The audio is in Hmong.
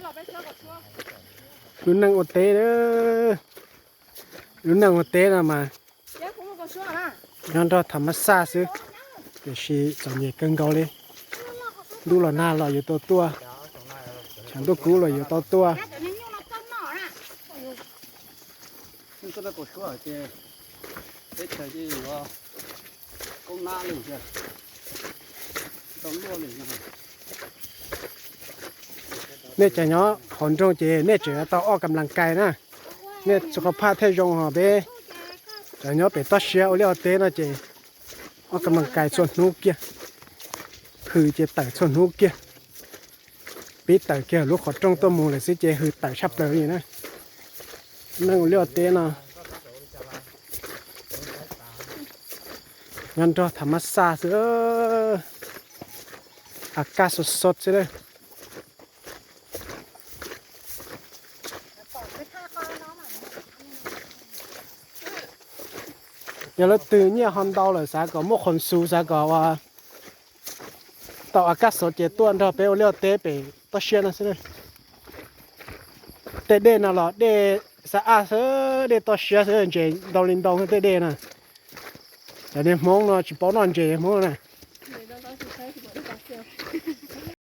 Lub neej ua teb, lub neej ua teb no mas nyob nrog tham mas xaj xwb, tiam sis txom nyem kawg nkaus li. Ntuj los nag los yuav tau tuaj, tshav ntuj kub los yuav tau tuaj. Nej cov nyob qhov nroog ces nej tseem tau ua kam las kais na. Nej txhua qhov phaj thiaj zoo hos peb cov nyob pem toj siab ua liaj ua teb no ces ua kam las kais txhua hnub kiag, hws ces tawm txhua hnub kiag. Pib tawm kiag lub qhov rooj tuaj mus lawm xwb ces hws tawm tshaj plaws li na. Neej ua liaj ua teb no nyob nrog tham mas xaj xwb, a kaj xov xov xwb. Yog leej twg nyiaj ho ntau lawm xav kom muaj qhov xus xav kom ua tau a kaj xov ces tuaj nrog peb ua liaj ua teb pem toj siab no xwb. Tej dej no los dej xab aj xwb, dej toj siab xwb, ntses ntau li ntau tej dej na. Cov niag Hmoob no tsis paub noj ntses Hmoob na.